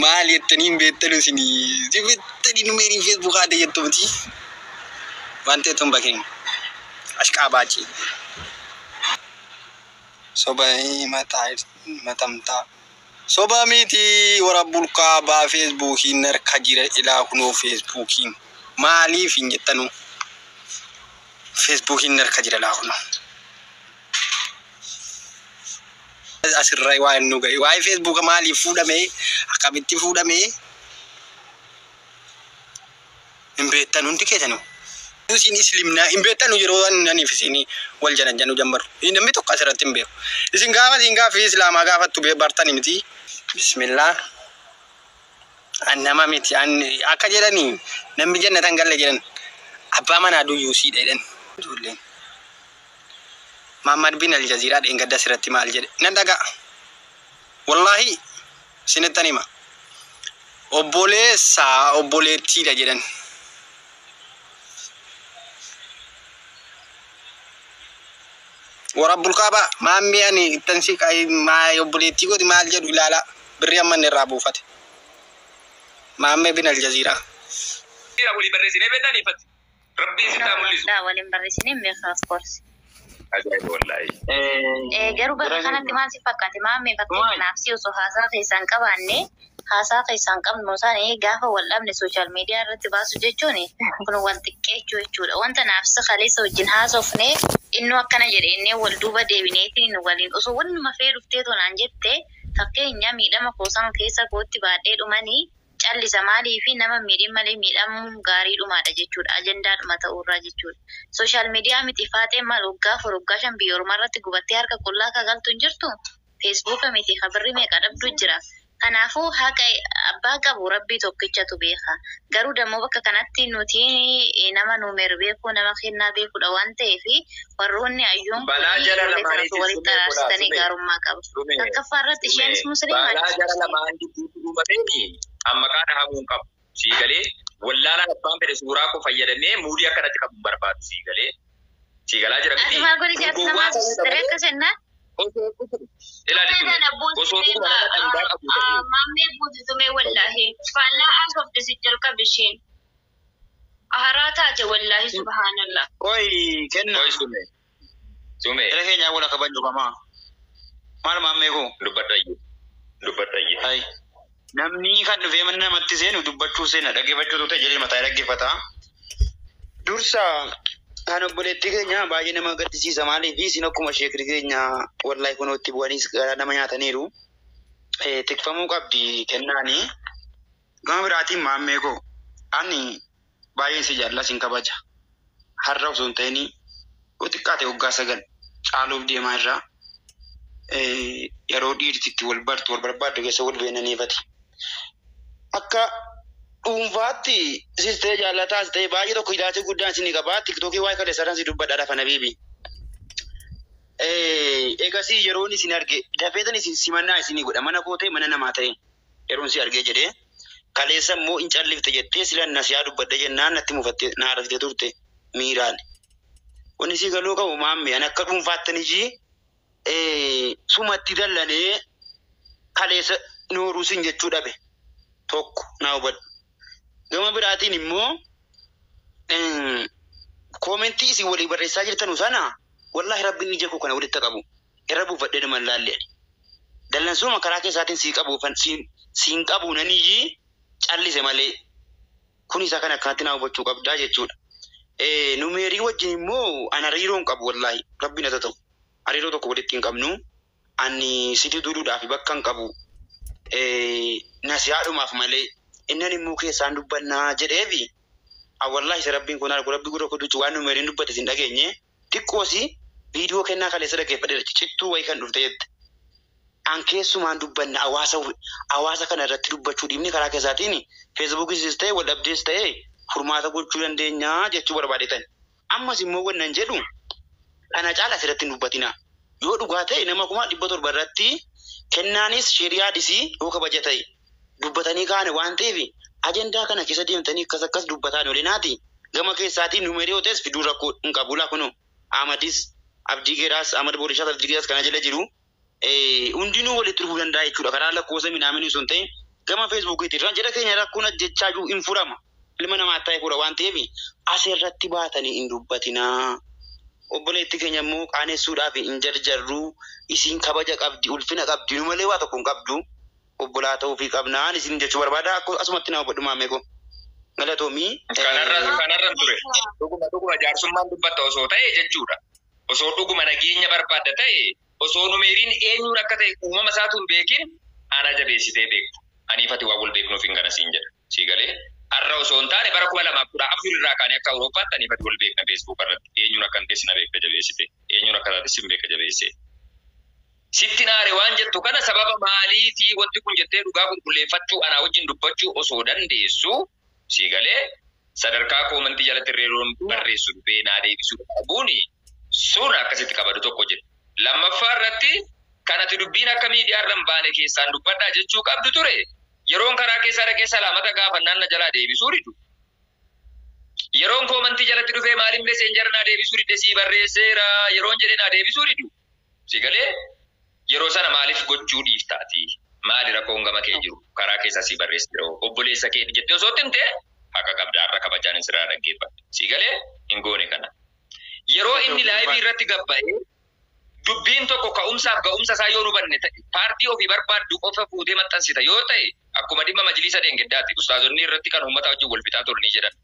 Maal jettanii hin beektanu isinii. Jettanii numeeriin feesbuukaa ta'e jettu miti. Waan ta'e tun bakeen. Ashqaabaachii. Soba mataa matamtaa. Soba miti warra bulkaa baa feesbuukiin harka jira ilaa kunoo feesbuukiin. Maaliif hin jettanu? Feesbuukiin harka jira ilaa kunoo. Asirraa waa nu gahe. Waa'ee feesbuuka maaliif fuudhame? Akkamitti fuudhame? Hin beektan hundi keessanuu. Isin islimnaa hin beektanu yeroo aniif isin wal jalan janu jammaru. Namni tokko asirratti hin beeku. Isin gaafa isin gaaffii islaamaa gaafattu bartani miti. Bismillah. An nama miti. An akka jedhani namni jannatan galle jedhan. Abbaa manaa duyyuu siidha jedhan. Ijoolleen. Muhammad bin Aljaziiraa dheengadda asirratti maal jedhe? Nan dhaga'a. Wallaahi isinittan hima. Obboleessaa obboleettiidha jedhan. Warabbul kaabaa maammee ani ittan si maa obboleettii godhi maal jedhu ilaalaa birrii amma inni irraa buufate. Maammee bin Aljaziiraa. Walii barreessinee beeknaan ifatti. Rabbiin sitti haa mul'isu. Laa waliin barreessinee hin beeknu of course. Ajaa'iba wallaahi. Garuu bakka kanatti maal si fakkaate maammee fakkii kanaaf si osoo haasaa keessaan qabaanne haasaa keessaan qabnu isaanii gaafa wal dhabne sooshaal miidiyaa irratti baasu jechuun kun wal xiqqeechuu jechuudha. Wanta naaf si kaleessa wajjin haasofne innuu akkana jedhe innee wal duuba deebineetiin waliin osoo wannuma fee dhuftee tonaan jette fakkeenya miidhama koosan keessa kootti baadhee dhumanii callisa maalii fi nama miidhin malee miidhamuun gaarii dhumaadha jechuudha. Ajandaadhuma ta'uurraa jechuudha. Sooshaal miidiyaa miti faaxee maal waggaa 4 waggaa 5 biyya ormaa irratti gubattee harka qullaa kagaltu hin jirtu. Feesbuuka miti kabirri meeqa dhabdu jira. Kanaafuu haqa abbaa qabu rabbii tokkichatu beeka. Garuu dammoo bakka kanatti nuti nama nuumer beekuu nama kennaa beekuudha waan ta'eef warroonni ayyuun kun Balaa jara ijoollee sana osoo lamaaniitiif walitti sumee godhaa araarsitanii sumee. gaarummaa qaba. Sumee. Takkaffaa irratti Sumee. isheenis musliima Balaa atis jara musliima. lamaan gidduutti uumameeni amma maqaa dhahamuu hin qabu. Sii galee wallaalaan abbaan fedhe suuraa koo fayyadamee muudii akkanatti qabu hin barbaadu sii galee. Sii galaa jira Ati miti. maal godhi Kun jaarsa gowwaa namaa ta'uu ture malee akka jennaan? osoo dhuguma ilaali Tumee sume tana osoo buuti dhuguma nama dhangaa qabu ta'e maammee buuti tumee wallaahi. Faallaa haasofte si jalqabe isheen. Haraa taate wallaahi subhaanallah. Oi, kenna. Oi sume sume Jara keenya wal kabaju kama. Maal maammee koo? Dubbadhayye dubbadhayye. Hai. Namni kan dhufee mana namatti seenu dubbachuu seena dhaggeeffachuu ta'e jedhee mataa dhaggeeffata. Dursa kan obboleettii keenya baay'ee nama gaddisiisa maaliif isin akkuma sheekri keenya wallaahi kunootti bu'aniis garaa nama nyaataniiru. Tikfamuu qabdi kennaani. Gama biraatiin maammee koo ani baay'ee si jaalla sin kabaja. Har'a osoo hin ta'in yoo xiqqaate waggaa 9 caaluuf deemaa irraa yeroo dhiirti itti wal bartu wal barbaaddu keessa wal beenaniifati. Akka dhuunfaatti sis ta'e jaallataas ta'e baay'ee tokko ilaalcha guddaan isin qaba. Tiktookii waa'ee kaleessa irraan si dubbadhaa lafa nabiibi. Eegasii yeroon isin arge dafeetan isin simannaa isinii godha mana koo ta'e mana namaa ta'e yeroon si argee jedhee kaleessa immoo hin callifte jettee silan na siyaa dubbadde jennaan natti mufatte na argite turte miiraan. Wanni si galuu qabu maamme ani akka dhuunfaattan ijii sumatti dallanee kaleessa nooruu sin jechuu dhabe tokko naa hubadhu. Gama biraatiin immoo koomentii isin walii barreessaa jirtanu sana wallaahi rabbiin ija koo kana walitti qabu irra buufadhee dhuman laalle ani. Dallansuuma karaa keessaatiin sii qabu siin qabu naniyyii callise malee kun isa kana akkanatti naa hubachuu qabdaa jechuudha. Numeerii wajjin immoo an hariiroo hin qabu wallaahi rabbiin haa ta'u. Hariiroo tokko walitti hin qabnu. Ani sitti duuluudhaaf bakka hin qabu. Nasihaadhumaaf malee innan immoo keessaan dubbannaa jedheefi wallahi isa rabbiin kun argu rabbi gurra kuduchu waan numeeriin dubbate sin dhageenye xiqqoosi viidiyoo kennaa kaleessa dhaggeeffadheera cicittuu wayii kan dhufte jette. An keessumaan dubbanna hawaasa kana irratti dubbachuu dhiibni karaa keessaatiin feesbuukis ta'e wal dhabdees ta'e furmaata gochuu dandeenya jechuu barbaadetan. Ammas immoo wannan jedhu kana caala asirratti hin dubbatina. Yoo dhugaa ta'e nama 700,000 irratti kennaanis sheriyaadhis yoo kabaja ta'e dubbatanii kaane waan ta'eef ajandaa kana keessa deemtanii akkas akkas dubbataan olinaati. Gama keessaatiin numerii yoo ta'es fiduu rakkoo hin qabu laa kunoo Ahmadis Abdii Geeraas Ahmad Boorishaas Abdii Geeraas kana jala jiru hundinuu walitti dhufuu danda'a jechuudha. Karaa lakkoofsa minaaminii osoo hin ta'in Gama Feesbuukiitiin jedha keenya rakkoon ajjechaa jiru hin furama. Ilma namaa ta'e fura waan ta'eef asirratti baatanii hin dubbatinaa. Obboleetti keenya immoo qaanessuudhaaf hin jarjarru. Isiin kabaja qabdi, ulfina qabdi, nu malee waa tokko hin qabdu. Obbolaa ta'uufii qabnaan isin jechuu barbaada. Asumatti nama godhu maamee koo. Galatoomii. Kanarra ture. Dhuguma dhuguma jaarsummaan dubbatta osoo ta'e jechuudha. Osoo dhuguma nageenya barbaadda ta'e, osoo numeeriin eenyuun akka ta'e uumama isaatu hin beekin ana jabeessitee beektu. Aniifati waa wal beeknuuf hin kana siin jedha. Sii galee har'a osoo hin taane bara 2014 irraa kaanee akka Awurooppaatti aniifati wal beekna Feesbuuk irratti. Eenyuun akka hin teessina beekta jabeessite. Eenyuun akka taates hin beeka jabeessee. Sitti naare waan jettu kana sababa maaliitii wanti kun jettee dhugaa qulqulleeffachuu anaa wajjin dubbachuu osoo dandeessu, sii galee, sadarkaa koomantii jalatti reeroon barreessu dhufee naa deebisuu dhabuuni sun akkasitti qabadu tokko jedhe. Lammaffaa irratti kan ati dubbiin akka miidiyaa irra hin baane keessaan dubbadhaa jechuu qabdu ture. Yeroon karaa keessaa dhaqee salaamata gaafannaan na jalaa deebisuu didu. Yeroon koomantii jalatti dhufee maaliin meseenjara naa deebisuu didde, sii barreesseera yeroon jedhee naa deebisuu didu. Si galee, yeroo sana maaliif gochuu dhiiftaati? Maali rakkoon gama kee jiru? Karaa keessaa sii barreesseera obboleessa kee jettee osoo himte haqa qabda, har'a kabajaan sirraa dhaggeeffadhe. Si galee, hin goone kana. Yeroo inni laayivii irratti gabba'ee dubbiin tokko ka'umsaaf ga'umsa isaa yoo hubanne ta'e, paartii ofii barbaaddu qofa fuutee maxxansita yoo ta'e, akkuma dhimma majliisa deengeddaatti ustaazonni irratti kan uummata wajjin wal fixaa turanii jedhan.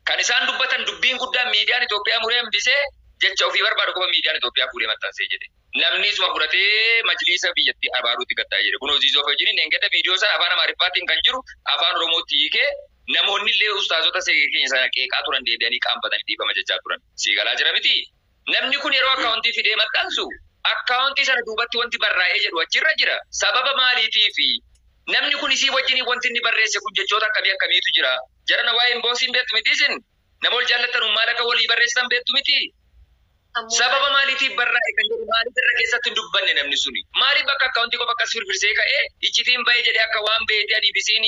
Kan isaan dubbatan dubbiin guddaan miidiyaan Itoophiyaa muree hambisee jecha ofii barbaadu qofa miidiyaan Itoophiyaa fuudhee maxxansee jedhe. Namni isuma fudhatee majliisa biyyattii abaaruutti gattaa'ee jedhe. Kun hojii Zoofa wajjin deengedda viidiyoo sana afaan Amaariffaatiin kan jiru afaan Oromootti hiikee namoonni illee ustaazota keenya sana qeeqaa turan deebi'anii qaanfatanii dhiifama jechaa turan. Sii galaa jira miti? Namni kun yeroo akkaawuntii fidee maxxansu akkaawuntii sana duubatti wanti barraa'ee jedhu achirra jira. Sababa maaliitii fi namni kun isii wajjin wanti inni barreesse kun jechoota akkamii akkamiitu jira? Jarana waa'ee inboxiin beektu miti isin? Nama wal jaallattan maal akka walii barreessitan beektu miti? Sababa maaliitiif barraa'e kan jedhu maaliif irra keessatti hin dubbanne namni suni? Maaliif bakka akkaawuntii qofa akkas firfirsee ka'ee iccitiin bahee jedhee akka waan beekee ani bisiin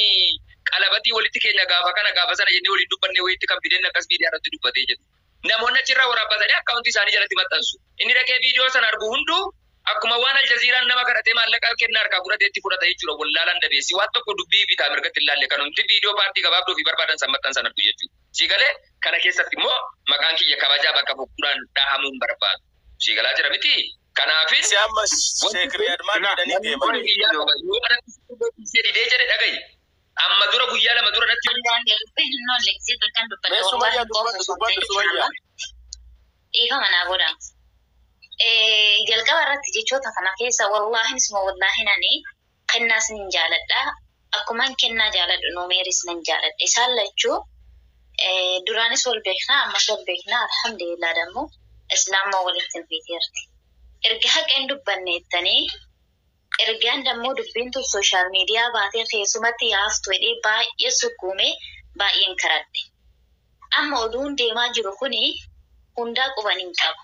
qalabatii walitti keenya gaafa kana gaafa sana jennee waliin dubbanne wayiitti kan fideen akkas miidiyaa irratti dubbatee jedhu. Namoonni achirraa waraabbatanii akkaawuntii isaanii jalatti maxxansu. Inni dhaqee viidiyoo sana argu hunduu akkuma waan Aljaziiraan nama kadhatee maallaqa kennaa harkaa fudhatee itti fudhata jechuudha. Wallaalaan dabeessi waan tokko dubbii bitaa mirgatti ilaalle kan hundi viidiyoo paartii gabaabduu fi barbaadan san maxxansan argu jechuudha. Si galee, kana keessatti immoo maqaan kiyya kabajaa bakka fukkuudhaan dhahamuu hin barbaadu. Si galaa jira miti? Kanaafis Si amma Sheek Riyaad maal jedhanii deeman? Yoo anatti didee jedhe dhagayi. Amma dura guyyaa 2 dura natti Mee Sumayyaa dubbadhu, dubbadhu Sumayyaa. Dhiifama naa godha. Jalqaba irratti jechoota kana keessa wallaahin suma wallaahin ani kennaas nin jaaladha. Akkuman kennaa jaaladhu noomeeris nan jaaladha. Isaan lachuu duraanis wal beeknaa, ammas wal beeknaa, alhamdulillah dammoo islaamaa walitti hin fiiteerti. Erga haqa hin dubbanne jettanii ergaan dammoo dubbiin tun sooshaal miidiyaa baatee keessumatti yaaftu jedhee baay'ee sukkuumee baay'een karadhe. Amma oduun deemaa jiru kuni hundaa quban hin qabu.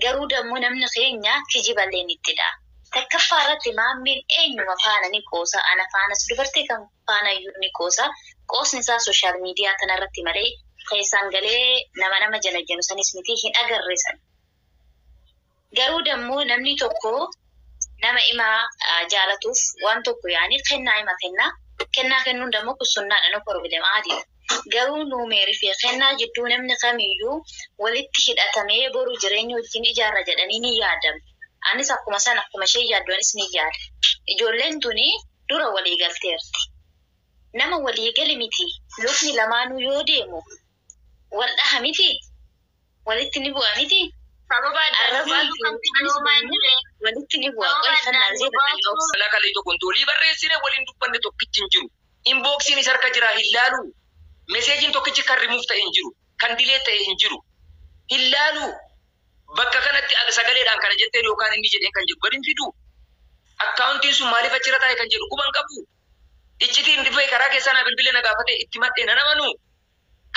Garuu dammoo namni keenya kijiballeen ittidha. Takkaffaa irratti maammeen eenyuma faana ni qoosa. Ana faanas dubartii kan faana iyyuu ni qoosa. Qoosni isaa sooshaal miidiyaa kanarratti malee keessaan galee nama nama janajjanu sanis miti, hin agarre san. Garuu dammoo namni tokko nama himaa jaalatuuf waan tokko yaani kennaa hima kennaa. Kennaa kennuun dammoo kun sunnaadha, no problem, aadiidha. Garuu nuumeerii fi kennaa jidduu namni kamiyyuu walitti hidhatamee boru jireenya wajjin ijaarra jedhanii ni yaadamu. Anis akkuma sana akkuma ishee yaaddu anis ni yaada. Ijoolleen tuni dura walii galteerti. Nama walii gale miti. Lukni lamaanuu yoo deemu wal dhaha miti. Walitti ni bu'a miti. Sababa addaan Arrabaa baasuu fi kan anis fiduu maal jedhee? walitti ni bu'a. Sababa Qoy addaan kannaan zeera kan baasuu Alaa kalee tokko tolii barreessine waliin dubbanne tokkichi hin jiru. Inboxiin isa harka jira hin laalu. Meseejiin tokkichi kan rimuuf ta'e hin jiru. Kan dilee ta'e hin jiru. Hin laalu. Bakka kanatti sagaleedhaan kana jetteen yookaan inni jedheen kan jedhu gadi hin fidu. Akkaawuntiin sun maaliif achirra taa'e kan jedhu quban qabu. Iccitiin dhufee karaa keessaa naa bilbilee na gaafatee itti madhee nan amanu.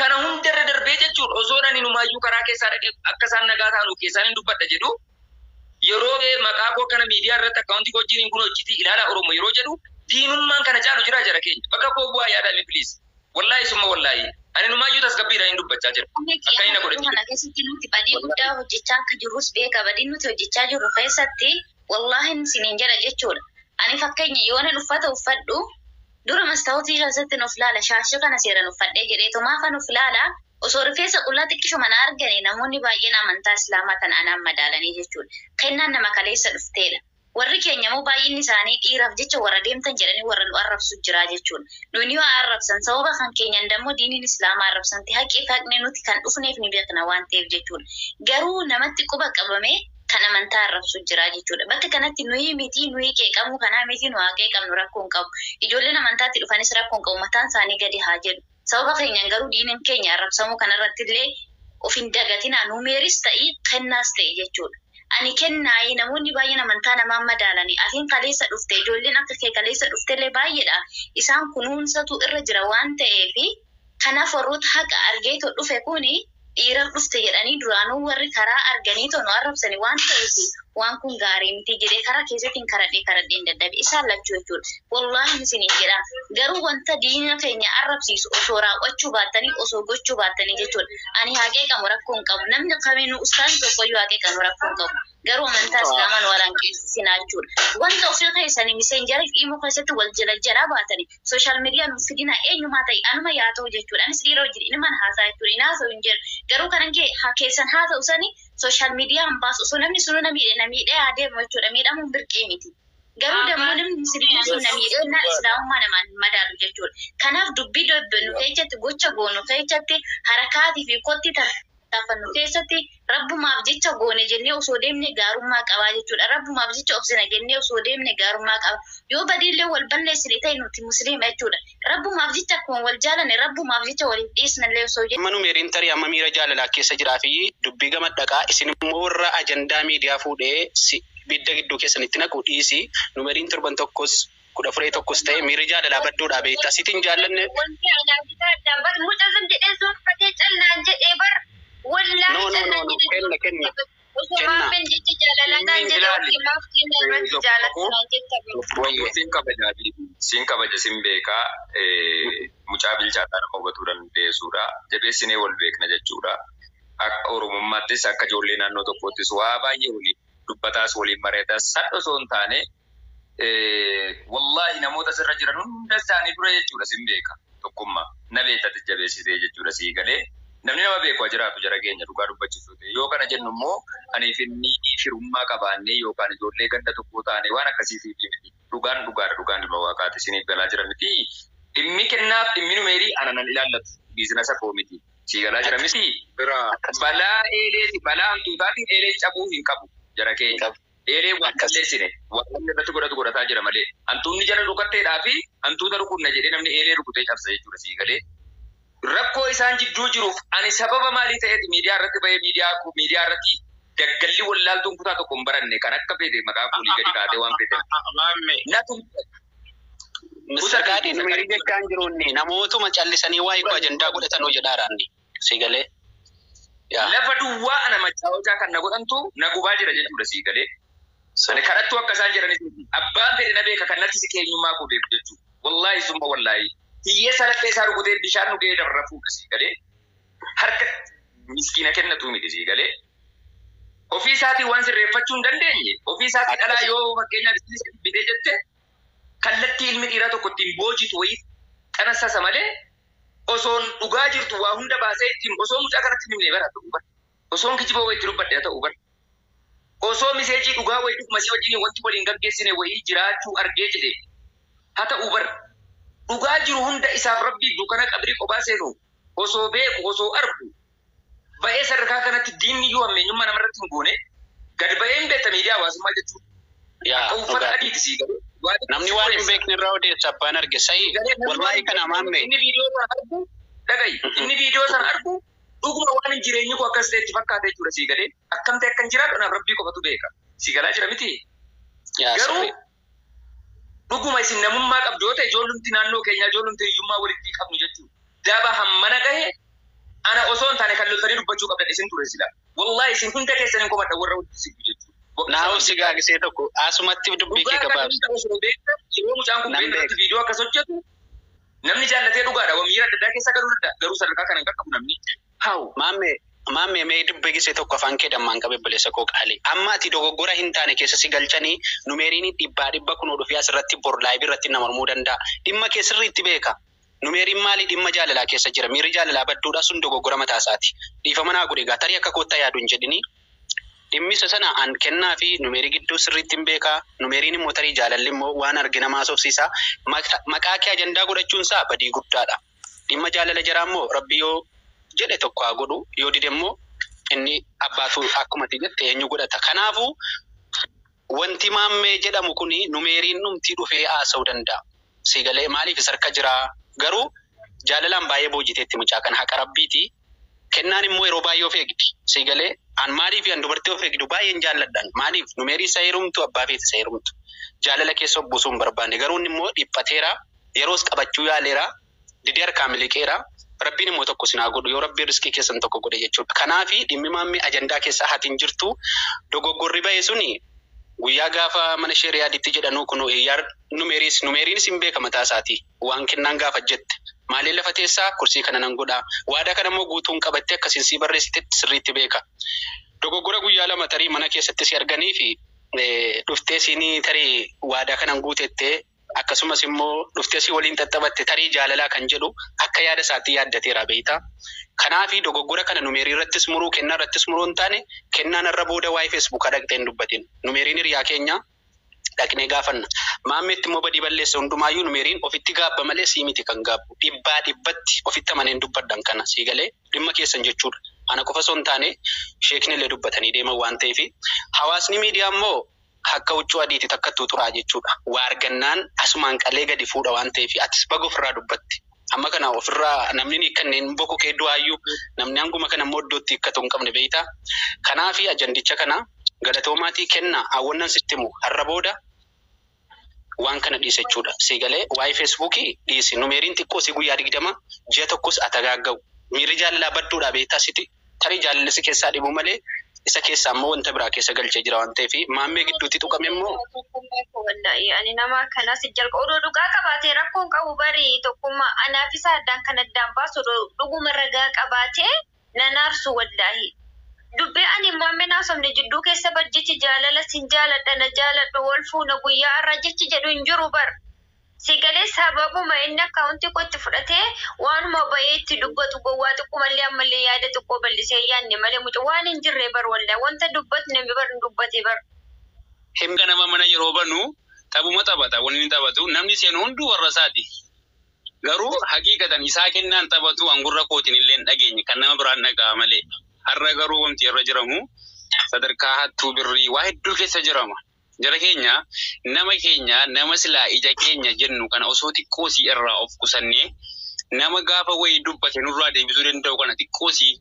Kana hundarra darbee jechuudha osoo ani numaayyuu karaa keessaa dhaqee akka isaan nagaa taanu keessaan hin dubbadha jedhu, yeroo maqaa koo kana miidiyaa irratti akkaawuntii koo wajjin kun hojjetii ilaalaa Oromoo yeroo jedhu, diinummaan kana caalu jira jara keenya. Bakka koo bu'aa yaadame, please. Wallaahi summa wallaahi. Ani numaayyuu tasgabbiidhaan hin dubbachaa jira. Akka inni na godhetti. Kana keessatti nuti badii guddaa hojjechaa akka jirrus beeka. Badii nuti hojjechaa jirru keessatti wallaahi siniin jedha jechuudha. Ani fakkeenya yoonan uffata uffadhu Dura mastaawotii keessatti of laala shaashii kana seeraan uffadhee jedheetu maafan of laala osoo rifeensa qullaa xiqqisho mana argane namoonni baay'een amantaa islaamaa kana anaan madaalanii jechuudha. Kennaan nama kaleessa dhufteedha. Warri keenya immoo baay'inni isaanii dhiiraaf jecha warra deemtan jedhanii warra nu arrabsu jira jechuudha. Nuni yoo arrabsan sababa kan keenyan dammoo diiniin islaamaa arrabsanti haqii fi haqni nuti kan dhufneef ni beekna waan ta'eef jechuudha. Garuu namatti quba qabamee kan amantaa arrabsu jira jechuudha. Bakka kanatti nuyi miti nuyi qeeqamuu kanaa miti nu haa qeeqamnu rakkoo hin qabu. Ijoolleen amantaatti dhufanis rakkoo hin qabu mataan isaanii gadi haa jedhu. Sababa keenyan garuu diiniin keenya arrabsamuu kanarratti illee of hin dagatinaa numeeris ta'ii kennaas ta'e jechuudha. Ani kennaayi namoonni baay'een amantaa namaa madaalanii afiin kaleessa dhufte ijoolleen akka kee kaleessa dhuftellee baay'eedha. Isaan kunuunsatu irra jira waan ta'eefi kanaaf warroota haqa argeetoo dhufe kuni dhiiraaf dhufte jedhanii duraanuu warri karaa arganii nu arrabsanii waan ta'eef waan kun gaarii miti jedhee karaa keessattiin karadhee karadheen dadhabe isaan lachuu jechuudha. Wallaahi isiniin jedha. Garuu wanta diina keenya arrabsiisu osoo raawwachuu baattanii osoo gochuu baattanii jechuudha. Ani haa qeeqamu rakkoo hin qabu. Namni kamiinuu ustaasni tokkoyyuu haa qeeqamu rakkoo hin qabu. Garuu amantaa islaamaa nu walaanqeessisinaa jechuudha. Wanta ofii keessanii miseenjarii fi immoo keessatti wal jala jalaa baatanii sooshaal miidiyaa nu fidina eenyumaa ta'e anuma yaa ta'u jechuudha. Anis dhiira wajjin ilmaan haasaa jechuudha. Inni haasa'u hin jiru. Garuu kanan keessan haasa'u sani sooshaal miidiyaa hin baasu. Osoo namni sunu na miidhe na miidhee haa deemu jechuudha. Miidhamuun birqee miti. Garuu dammoo namni musliimni sun na miidhee naan islaamummaa namaan hin madaalu jechuudha. Kanaaf dubbii dubbannu keessatti gocha goonu keessatti harakaatii fi kotti tarkaanfannu keessatti rabbumaaf jecha goone jennee osoo deemne gaarummaa qabaa jechuudha. Rabbumaaf jecha obsina jennee osoo deemne gaarummaa qaba. Yoo badiillee wal balleessine ta'e nuti musliima jechuudha. Rabbumaaf jecha akkuma wal jaalanne rabbumaaf jecha waliif dhiisnallee osoo jenne. Amma numeeriin tarii amma miira jaalalaa keessa jiraa fi dubbii gama dhaqaa isin immoo warra ajandaa miidiyaa fuudhee bidda gidduu keessanitti naqu dhiisi numeriin torban tokkos kudha furee tokkos ta'e miirri jaalalaa badduudhaa beektaa sitiin jaallanne. Wanti anaaf isaa addaan bas mucaa san jedhee sooffatee callaan jedhee bar wallaahi No, no, no, callaan no. jedhee Kenna, kenna. osoo Kenna. maammeen jecha jaalalaa naan jedhe Ilaali. ofi maaf kenna irratti jaalatu naan jetta bar. Wayye. Siin kabaja, siin kabaja, siin beekaa, mucaa bilchaataa nama hubatuu dandeessuudha. Jabeessinee wal beekna jechuudha. Akka Oromummaattis akka ijoollee naannoo tokkoottis waa baay'ee waliin dubbataas waliin mari'ataas sadha osoo hin taane wallaahi namoota asirra jiran hunda isaanii dura jechuudha siin beeka tokkummaa na beektati jabeessitee jechuudha sii galee namni nama beeku haa jiraatu jara keenya dhugaa dubbachiisu ta'e yoo kana jennu immoo aniif inni firummaa qabaannee yookaan ijoollee ganda tokkoo taane waan akkasiitiif miti dhugaan dhugaadha dhugaan ilma waaqaati isiniif galaa jira miti dhimmi kennaaf dhimmi numeerii ana nan ilaallatu biizinasa koo miti sii galaa jira miti balaa eeleeti balaa hantuutaatiin eelee cabuu hin qabu jara keenya. Eelee waan balleessine waan namni irratti godhatu godhataa jira malee hantuunni jala rukatteedhaa fi hantuuta rukunna jedhee namni eelee rukutee cabsa jechuudha sii galee. Rakkoo isaan jidduu jiruuf ani sababa maalii ta'eeti miidiyaa irratti bahee miidiyaa irratti daggalli wallaaltuun kutaa tokko hin baranne kan akka feete maqaa fuulii gadi kaatee waan feete. Maamme. Natu Mr. Gaadhi numerii jechaa hin jiruunni namootuma callisanii waa'ee koo ajandaa godhatanuu jedhaaraanni si galee. Yaa. lafa duwwaa ana machaawachaa kan na godhantu na gubaa jira jechuudha sii galee. Ani kadhattuu akka isaan jedhanis abbaan fedhe na beeka kan natti si keenyummaa koo beeku jechuudha. Wallaahi summa wallaahi. Hiyyeessa laphee isaa rukutee bishaan dhugee dabarra fuudha sii galee. Harka miskiina kennatu miti sii galee. Ofii isaatii waan sirreeffachuu hin dandeenye ofii isaatii dhalaa yoo fakkeenyaaf isin bitee jette kallattii ilmi dhiiraa tokko ittiin boojitu wayii xanassasa malee osoon dhugaa jirtu waa hunda baasee ittiin osoo mucaa kanatti himne bara ta'uu bara. Osoon kijiboo wayii itti dubbadhe ta'uu bara. Osoo miseejii dhugaa wayii dhuguma si wajjin wanti waliin gaggeessine wayii jiraachuu argee jedhe haa ta'uu bara. Dhugaa jiru hunda isaaf rabbii dukkana qabrii kophaa seenu osoo beeku osoo argu ba'ee sadarkaa kanatti diinni iyyuu hammeenyummaa namarratti hin goone gad ba'ee hin beekta miidiyaa hawaasummaa jechuudha. Yaa. Akka uffata Dhugaa. adiiti sii galee. Waa Namni waan hin beekne irraa odeessa abbaan arge sa'i wallaahi kana maamme. Inni viidiyoo sana argu dhaga'i. Inni viidiyoo sana argu dhuguma waan hin jireenyi koo akkas ta'etti fakkaata jechuudha sii galee. Akkam ta'e akkan jiraatu anaaf rabbii qofatu beeka. Sii galaa jira miti. Yaa Garuu sirrii. dhuguma isin namummaa qabdu yoo ta'e ijoollumti naannoo keenyaa ijoollumti hiyyummaa walitti qabnu jechuudha. Daba hammana gahe ana osoo hin taane kan loltanii dubbachuu qabdan isin ture sila. Wallaahi isin hunda keessaniin komadha warra walitti sibu jechuudha. Naa si gaagisee tokko asumatti dubbii kee Dhugaa kan gabaabsa. hunda osoo beektan yeroo mucaan kun Nan beektan beeka. viidiyoo akkas hojjetu namni jaallatee dhugaadha. Waan miira adda addaa keessa galuu danda'a. Garuu sadarkaa kana hin qaqqabu namni. Haawu. Maamme Maammee mee dubbii gisee tokko afaan kee dammaan qabe obboleessa koo qaali. Amma ati dogoggora hin taane keessa si galchanii numeeriin dhibbaa dhibba kunoo dhufee asirratti bor live irratti nama mormuu danda'a. Dhimma kee sirriitti beeka. Numeeriin maali dhimma jaalalaa keessa jira. Miirri jaalalaa badduudha sun dogoggora mataa isaati. Dhiifama naa godhe egaa tarii akka koottaa yaadu hin jedhini. Dhimmisa sana an kennaa fi numeerii gidduu sirriitti hin beekaa. Numeeriin immoo tarii jaalalli immoo waan argina maasofsiisaa. Maqaa kee ajandaa godhachuun isaa badii guddaadha. Dhimma jaalala jaraa immoo rabbi yoo jedhe tokko haa godhu yoo dide immoo inni abbaatu akkuma ati jette eenyu godhata. Kanaafuu wanti maammee jedhamu kuni numeeriin dhumtii dhufee haasa'uu danda'a. Siigalee maaliif isa harka jiraa garuu jaalalaan baay'ee boojiteetti mucaa kana haqa rabbiiti. Kennaan immoo yeroo baay'ee of eegdi. Siigalee an maaliif an dubartii of eegdu baay'een jaalladhan maaliif numeerii isa heerumtu abbaa feeti isa heerumtu. Jaalala keessa of buusuu hin barbaanne garuu inni immoo dhiphateera yeroos qabachuu yaaleera didee harkaa miliqeera. Rabbiin immoo tokko sinaa godhu yoo rabbiin riskii keessan tokko godhe jechuudha. Kanaafi dhimmi maammee ajandaa keessa hatiin jirtu dogoggorri ba'e suni guyyaa gaafa mana ishee riyaaditti jedhanuu kun eeyyaar numeeriis numeeriinis hin beeka mataa isaati waan kennaan gaafa jette maaliin lafa teessaa kursii kana nan godhaa waadaa kana immoo guutuun qabattee akkasiin sii barreessitetti sirriitti beeka. Dogoggora guyyaa lama tarii mana keessatti si arganii fi dhuftee siinii tarii waadaa kanan guutettee akkasumas immoo dhuftee si waliin tattaphatte tarii jaalalaa kan jedhu akka yaada isaatti yaaddateera beektaa. Kanaafi dogoggora kana numeerii irrattis muruu kennaa irrattis muruu hin taane kennaan irra booda waa'ee feesbuukaa dhaqxee hin dubbatin. Numeeriin hiriyaa keenya dhaqnee gaafanna. Maammeetti immoo badii balleesse hundumaayyuu numeeriin ofitti gaabba malee sii miti kan gaabbu. Dhibbaa dhibbatti ofitti amaneen dubbadhan kana sii galee dhimma keessan jechuudha. Ana qofa osoo hin taane sheekni illee dubbatanii deeman waan ta'eef hawaasni miidiyaa immoo akka huccuu adiiti takkattuu turaa jechuudha. Waa argannaan asumaan qalee gadi fuudha waan ta'eef atis baga ofirraa dubbatti. Amma kana ofirraa namni ni kanneen boko kee du'aayyuu namni hanguma kana immoo iddootti hiikkatu hin qabne beektaa. Kanaafi ajandicha kana galatoomaatii kenna hawwannan sitti himu har'a booda waan kana dhiise jechuudha. Siigalee waa'ee feesbuukii dhiisi numeeriin xiqqoo si guyyaa 20 ji'a tokkos atagaagga'u. Miirri jaalalaa badduudha beektaa siti tarii jaalalli si keessaa dhibu malee isa keessaa immoo wanta biraa keessa galchee jira waan ta'eef maammee gidduutti tuqame immoo. Wallahi ani nama akkanas jalqa odoo dhugaa qabaatee rakkoon qabu bari tokkummaa anaaf isa addaan kan addaan baasu dhuguma ragaa qabaatee nan aarsu wallahi. Dubbii ani maammee naasofne jidduu keessa bar jechi jaalala sin jaaladha na jaaladhu wal fuuna guyyaa irraa jechi jedhu hin jiru bar. Sigalee sababuma inni akkaawuntii koo itti fudhatee waanuma ba'ee itti dubbatu gowwaa xiqqoomallee ammallee yaada xiqqoo bal'isee yaadne malee mucaa waan hin jirre bar wallahi wanta dubbatne bar hin dubbate bar. Himga nama mana yeroo banu taphuma taphata wanni inni taphatu namni seenu hunduu warra isaati. Garuu haqiiqatan isaa kennaan taphatu hangurra kootiin illee hin dhageenye kan nama biraan dhaga'a malee. Har'a garuu wanti irra jiramu sadarkaa hattuu birrii waa hedduu keessa jirama. Jara keenya nama keenya nama silaa ija keenya jennu kana osoo xiqqoosii irraa of qusannee nama gaafa wayii dubbate nurraa deebisuu danda'u kana xiqqoosii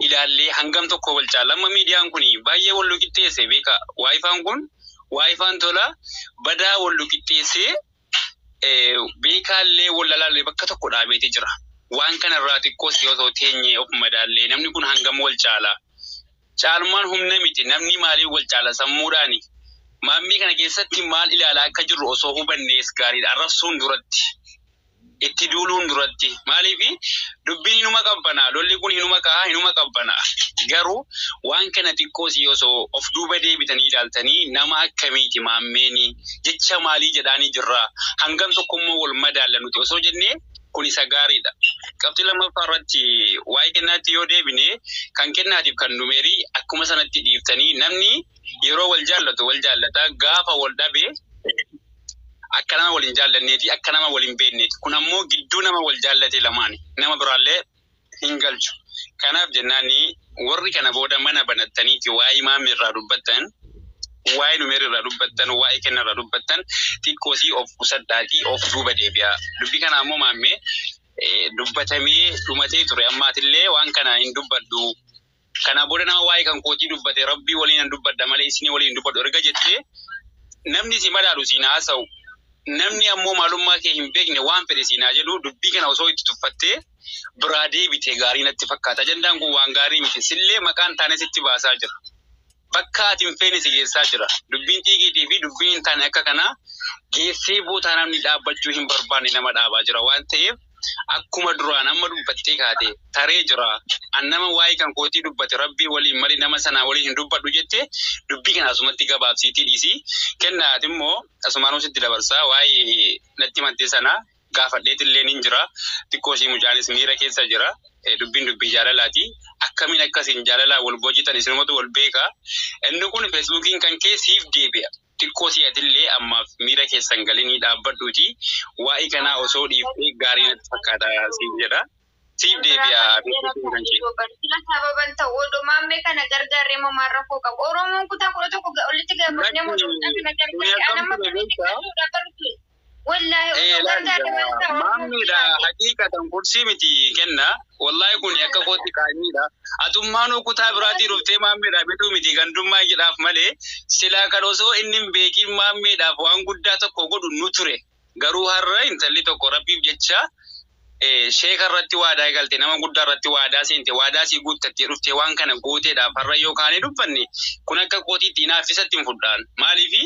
ilaallee hangam tokko wal caala. Amma miidiyaan kun baay'ee wal qixxeesse beeka. Waayifaan kun waayifaan tola badaa wal qixxeessee beekaallee wal lalaallee bakka tokko dhaabeetee jira. Waan kanarraa xiqqoosii osoo teenyee of madaallee namni kun hangam wal caala. Caalmaan humna miti namni maaliif wal caala sammuudhaani. Maammii kana keessatti maal ilaalaa akka jirru osoo hubannees gaariidha. Arrabsuun duratti, itti duuluun duratti. Maaliif dubbiin hinuma qabbanaa, lolli kun hinuma ka'a, hinuma qabbanaa. Garuu waan kana xiqqoosii osoo of duuba deebitanii ilaaltanii nama akkamiiti maammeeni jecha maalii jedhaanii jirra. Hangam tokkommoo wal madaalla nuti osoo jennee kun isa gaariidha. Qabxii lammaffaa irratti waa'ee kennaatti yoo deebine kan kennaatiif kan numeerii akkuma sanatti dhiiftanii namni yeroo wal jaallatu wal jaallata gaafa wal dhabe akka nama wal hin jaallanneeti akka nama wal hin beekneeti. Kun ammoo gidduu nama wal jaallate lamaani nama biraallee hin galchu. Kanaaf jennaani warri kana booda mana banattaniiti waa'ee maammee irraa dubbattan waa'ee numeerii irraa dubbattan waa'ee kenna irraa dubbattan xiqqoosii of qusadhaatii of duuba deebi'a. Dubbii kana ammoo maammee dubbatamee dhumatee ture ammaatillee waan kana hin dubbadhu. Kana booda nama waa'ee kan kootii dubbate rabbii waliin hin dubbadha malee isinii waliin hin dubbadhu erga jettee namni si madaalu siin haasa'u namni ammoo maalummaa kee hin beekne waan fedhe siin haa jedhu dubbii kana osoo itti tuffattee biraa deebite gaarii natti fakkaata. Ajandaan kun waan gaarii miti. Sillee maqaan taane sitti baasaa jira. Bakka ati hin feene si geessaa jira. Dubbiin xiiqiitii fi dubbiin hin taane akka kanaa geessee bootaa namni dhaabbachuu hin barbaanne nama dhaabaa jira waan ta'eef Akkuma duraan amma dubbattee kaate taree jira. An nama waa'ee kan kootii dubbate rabbii waliin malee nama sanaa waliin hin dubbadhu jettee dubbii kana asumatti gabaabsiitii dhiisii. Kennaati immoo asumaanuu sitti dabarsaa waa'ee natti himantee sana gaafadheetillee ni jira. Xiqqoo ishii mucaanis miira keessa jira. Dubbiin dubbii jaalalaati. Akkamiin akkasiin jaalalaa wal boojitan isinumatu wal beeka. Inni kun feesbuukiin kan kee siif deebi'a. Xiqqoo si'atillee ammaaf miira keessan galinii dhaabbadhuuti. Waa'ee kanaa osoo dhiiftee gaarii natti fakkaata siif jedha. Siif deebi'a feesbuukiin kan kee. Sila sababan ta'u odoo maammee kana gargaarree mamaan rakkoo qabu. Oromoon kutaa 11 olitti gaafannee mootummaa kana gargaarree anamma kunuun bartu. Wallaahi odoo gargaarree maal ta'a Oromoon Maammiidha haqiiqatan kursii miti kenna. Wallaahi kun akka kootti qaaniidha. Atummaanuu kutaa biraatii dhuftee maammiidha bituu miti gandummaa jedhaaf malee silaa kan osoo inni hin beekin maammiidhaaf waan guddaa tokko godhu nu ture. Garuu har'a intalli tokko rabbiif jecha sheeka irratti waadaa galte nama guddaa irratti waadaa seente waadaa sii guuttattee dhuftee waan kana gooteedhaaf har'a yoo kaanee dubbanne kun akka kootiitti hinaaffisatti hin fudhaan. Maaliifi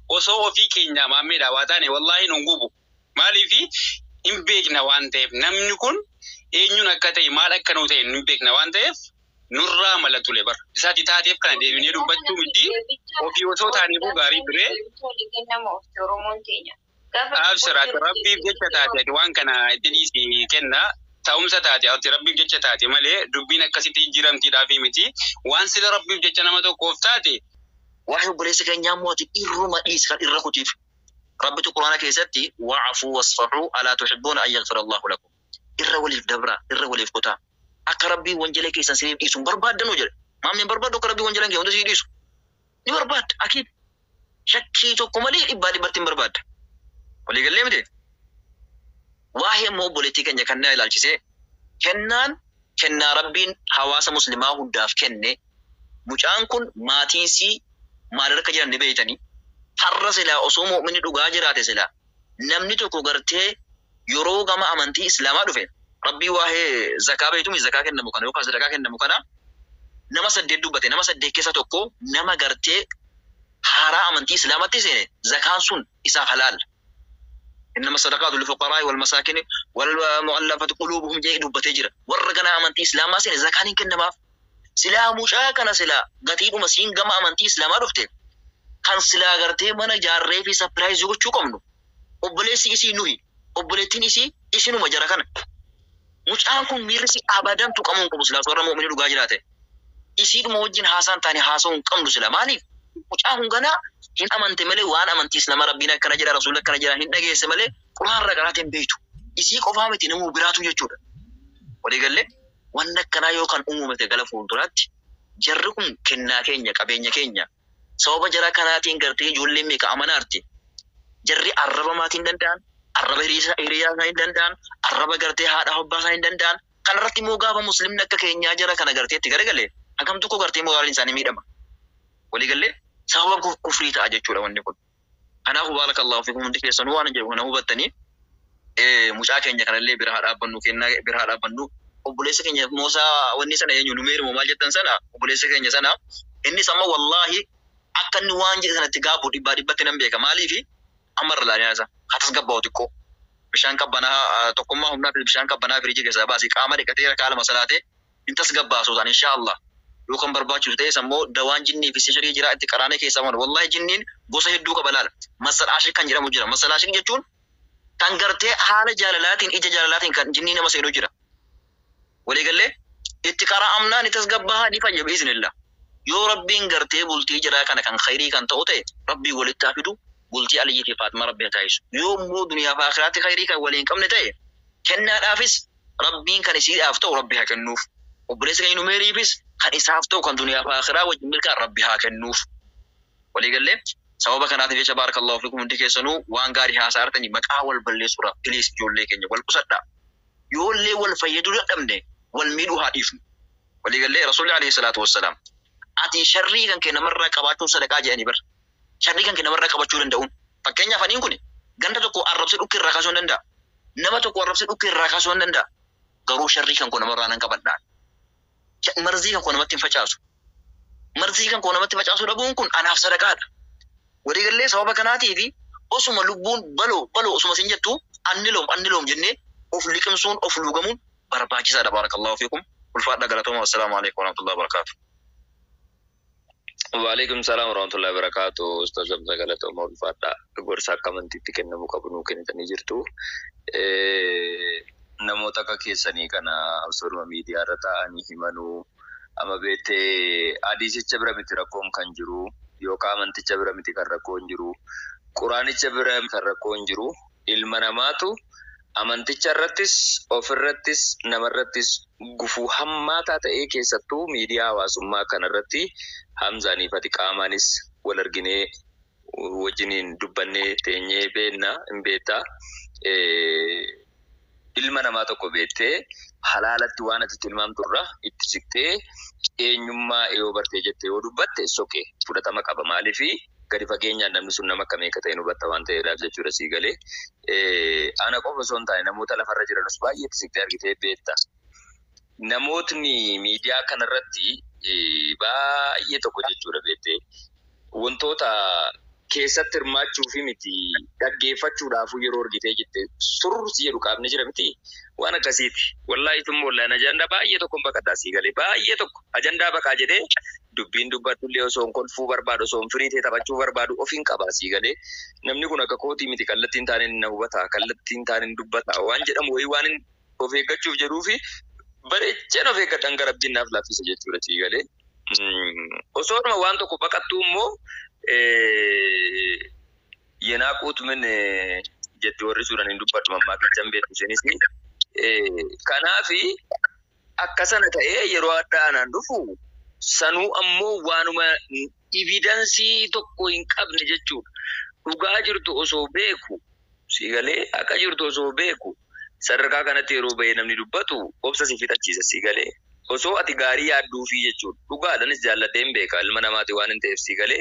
osoo ofii keenyaa maammiidha waa taane wallaahi nun gubu. Maaliifi hin beekna waan ta'eef namni kun eenyuun akka ta'e maal akka nu ta'e hin beekna waan ta'eef nurraa mala ture bara. Isaati taateef kana deebinee dubbachuu miti ofii osoo taaneefuu gaarii ture. Abshiraati rabbiif jecha taate ati waan kana itti dhiisi kenna. Ta'umsa taate ati rabbiif jecha taate malee dubbiin akkasitti jijjiiramtiidhaafi miti. Waan sila rabbiif jecha nama tokkoof taate Waa'ee obboleessa keenyaa immoo ati irruma dhiisi kan irra kutiif. Rabbitu Quraana keessatti wa'afuu wasfahuu alaa tuhibbuuna an yaghfira Allahu lakum. Irra waliif dabraa, irra waliif kutaa. Akka rabbii wanjalee keessan siniif dhiisu hin barbaaddanuu jedhe. Maamni hin barbaaddu akka rabbii wanjaleen kee hunda sii dhiisu. Ni barbaadda akiid. Shakkii tokko malee dhibbaa dhibbatti hin barbaadda. Walii gallee miti. Waa'ee immoo obboleettii keenya kannaa ilaalchisee kennaan kennaa rabbiin hawaasa muslimaa hundaaf kenne mucaan kun maatiinsii maalirra akka jiran ni beeytanii. Har'a silaa osoo mu'minni dhugaa jiraate silaa namni tokko gartee yeroo gama amantii islaamaa dhufe rabbii waa'ee zakaa beeytumi zakaa kennamu kana yookaan sadaqaa kennamu kana nama 8 dubbate nama 8 keessa tokko nama gartee haaraa amantii islaamatti seene zakaan sun isaaf halaal. Innama sadaqaatu lilfuqaraa'i wal masaakini wal mu'allafati quluubuhum jedhee dubbatee jira. Warra ganaa amantii islaamaa seene zakaan hin kennamaaf. Silaa mucaa kana silaa gatiidhuma siin gama amantii islaamaa dhufte kan silaa gartee mana jaarree fi sapiraayizii gochuu qabnu obboleessi isii nuyi obboleettiin isii isinuma jara kana. Mucaan kun miirri isii abadan tuqamuu hin qabu silaa warra mu'minii dhugaa jiraate. Isiidhuma wajjin haasaan taane haasa'uu hin qabnu sila maaliif? Mucaan kun ganaa hin amante malee waan amantii islaamaa rabbiin akkana jedha rasuulli akkana jedha hin dhageesse malee quraanirra qaraateen beektu. Isii qofaa miti namuu biraatu jechuudha. Waliigallee wanni akkanaa yoo kan uumamte gara fuulduraatti jarri kun kennaa keenya qabeenya keenya sababa jara kanaatiin gartee ijoolleen meeqa amanaarti. Jarri arraba maatii hin danda'an, arraba hiriyaa isaanii hin danda'an, arraba gartee haadha abbaa isaanii hin danda'an. Kanarratti immoo gaafa muslimni akka keenyaa jara kana gartee itti garagalee hagam tokko gartee moraaliin isaanii miidhama. Waliigallee sababa kufrii ta'a jechuudha wanni kun. Kanaafuu baarakallahu fiikum hundi keessanuu waan jedhu kana hubattanii mucaa keenya kanallee bira haa dhaabbannu kennaa bira haa dhaabbannu. Obboleessa keenya Moosaa wanni sana eenyu numeerimo maal jettan sana obboleessa keenya sana innis amma wallaahi akka inni waan jedhe sanatti gaabbu dhibbaa dhibbatti nan beeka maaliifi amma irra ilaalina isa haa tasgabbaa'u xiqqoo bishaan qabbanaa tokkummaa humnaa bishaan qabbanaa firiijii keessaa baasii qaama dhiqatee rakaa lama salaatee hin tasgabbaasu ta'an inshaa Allah yoo kan barbaachisu ta'es ammoo dawaan jinnii fi sishirii jira itti qaraanee keessaa waan wallaahi jinniin gosa hedduu qaba laala masal ashik kan jedhamu jira masal ashik jechuun kan gartee haala jaalalaatiin ija jaalalaatiin kan jinnii nama seenu jira. Waliigallee itti qara'amnaa ni tasgabbaha ni fayya biiznillah. Yoo rabbiin gartee bultii jiraa kana kan khayrii kan ta'u ta'e rabbii walitti haa fidu bultii Aliyyii fi Faaximaa rabbi haa taasisu. Yoo immoo duniyaa fi akhiraatti khayrii kan waliin qabne ta'e kennaadhaafis rabbiin kan isiidhaaf ta'u rabbi haa kennuuf. Obboleessa keenya Numeeriifis kan isaaf ta'u kan duniyaa fi akhiraa wajjin milkaa'an rabbi haa kennuuf. Waliigallee sababa kanaatiif jecha baarakallahu fiikum hundi keessanuu waan gaarii haasaa artanii maqaa wal balleessuudha. Piliis ijoollee keenya wal qusadhaa. Yoollee wal fayyaduu dadhabne wal miidhuu haa dhiifnu. Waliigallee Rasuulli alayhi salaatu wassalaam ati sharrii kan kee namarraa qabaachuun sadaqaa jedhanii bar. Sharrii kan kee namarraa qabachuu danda'uun. Fakkeenyaaf aniin kun ganda tokko arrabsee dhukkee irraa kaasuu hin danda'a. Nama tokko arrabsee dhukkee irraa kaasuu hin danda'a. Garuu sharrii kan koo namarraa nan qabadha. Marzii kan koo namatti hin facaasu. Marzii kan koo namatti facaasuu dhabuun kun anaaf sadaqaadha. Waliigallee sababa kanaatiif osuma lubbuun baloo baloo osuma sin jettu anni loom jennee Of liqimsuun, of lugamuun barbaachisaadha. Baarakallahu fiikum. Ulfaadha, galatooma. Wassalaamu alaikum warahmatullahi wabarakatuh. Waalaikum salam warahmatullahi wabarakatuh. Ustaz Hamza, galatooma, ulfaadha. Gorsa akka amantiitti kennamuu qabu nuu kennitanii jirtu. Namoota akka keessanii kana osoodhuma miidiyaa irra taa'anii himanuu amma beektee hadiisicha bira miti rakkoon kan jiru, yookaan amanticha bira miti kan rakkoon jiru, quraanicha bira kan rakkoon jiru, ilma namaatu amanticha irrattis, ofirrattis, namarrattis gufuu hammaataa ta'ee, keessattuu miidiyaa hawaasummaa kanarratti. Hamzaaniif ati qaamaanis wal arginee wajjiniin dubbannee teenyee beenna, hin beektaa. Ilma namaa tokko beektee halaalatti waan ati tilmaamtu irra itti siqtee eenyummaa yoo bartee jettee yoo dubbatte soke fudhatama qaba. Maaliifi gadi fageenyaan namni sun nama akkamii akka ta'e hubatta waan ta'eedhaaf jechuudha, sii galee. Ana qofa osoo hin taane namoota lafarra jiranus baay'ee itti siqtee argitee beekta. Namootni miidiyaa kanarratti baay'ee tokko jechuudha beektee wantoota keessatti hirmaachuu fi miti dhaggeeffachuudhaafuu yeroo argitee jette sursi jedhu qaamni jira miti, waan akkasiiti. Wallaahi tun moollaan ajandaa baay'ee tokko baqadhaa, sii galee, baay'ee tokko ajandaa baqaa jedhee dubbiin dubbadhullee osoo hin kolfuu barbaadu, osoo hin firii ta'e taphachuu barbaadu ofiin qabaa, sii galee. Namni kun akka kootii miti, kallattiin taaneen na hubata, kallattiin taaneen dubbata waan jedhamu wayii waan of eeggachuuf jedhuu fi bareecheen of eeggadhan gara rabbiin naaf laaffisa jechuudha, sii galee. Osoodhuma waan tokko baqattuu immoo yenaaquut min jetti warri suuraan hin dubbadhu, mammaakichan beektu isinis. Kanaafi akka sana ta'ee yeroo adda anaan dhufu sanuu ammoo waanuma evidence tokko hin qabne jechuudha. Dhugaa jirtu osoo beeku, si galee, akka jirtu osoo beeku sadarkaa kanatti yeroo bahee namni dubbatu obsa si fixachiisa, si galee. Osoo ati gaarii yaadduufii jechuudha. Dhugaadhanis jaalladheen beeka, ilma namaati waan hin ta'eef, si galee.